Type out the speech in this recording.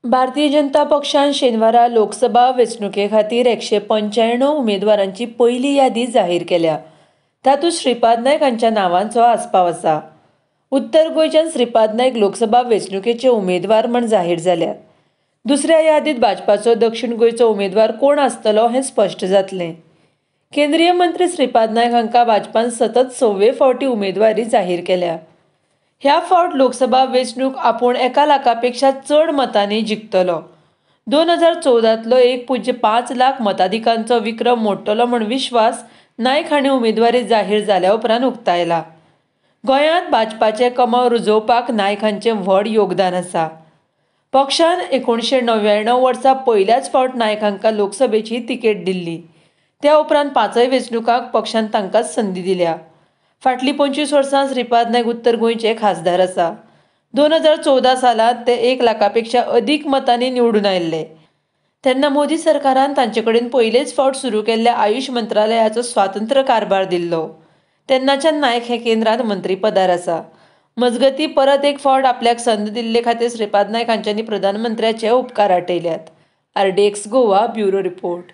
भारतीय जनता पक्षान शेनवारा लोकसभा वेंचणुके खातीर 195 उमेदवारांची पयली यादी जाहीर केल्या. तातूंत श्रीपाद नायक हांच्या नांवांचो आस्पाव आसा. उत्तर गोंयच्यान श्रीपाद नायक लोकसभा वेंचणुकेचे उमेदवार म्हूण जाहीर जाल्यात. दुसऱ्या यादींत भाजपाचो दक्षिण गोंयचो उमेदवार कोण आसतलो हें स्पश्ट जातलें. केंद्रीय मंत्री श्रीपाद नायक हांकां भाजपान सतत 6वे फावटी उमेदवारी जाहीर केल्या. ह्या फावट लोकसभा वेंचणूक आपूण 1 लाखा पेक्षा चड मतांनी जिखतलो. 2014तलो 1.5 लाख मताधिकांचो विक्रम मोडटलो म्हूण विश्वास नायक हांणी उमेदवारी जाहीर जाल्या उपरांत उक्तायला. गोंयांत भाजपाचें कमळ रुजोवपाक नायक हांचें व्हड योगदान आसा. पक्षान 1999 वर्सा पयल्याच फावट नायक हांकां लोकसभेची तिकेट दिल्ली. त्या उपरांत 5 वेंचणुकांक पक्षान तांकांच संदी दिल्या. फाटलीं 25 वर्सां श्रीपाद नायक उत्तर गोंयचे खासदार आसा. 2014 सालांत ते 1 लाखा पेक्षा अदीक मतांनी निवडून आयिल्ले. तेन्ना मोदी सरकारान तांचे कडेन पयलेच फावट सुरू केल्ल्या आयुष मंत्रालयाचो स्वातंत्र्य कारभार दिल्लो. तेन्नाच्यान नायक हे केंद्रांत मंत्रीपदार आसा. मजगतीं परत एक फावट आपल्याक संद दिल्ले खातीर श्रीपाद नायक हांच्यांनी प्रधानमंत्र्याचे उपकार आठयल्यात. RDX Goa bureau report.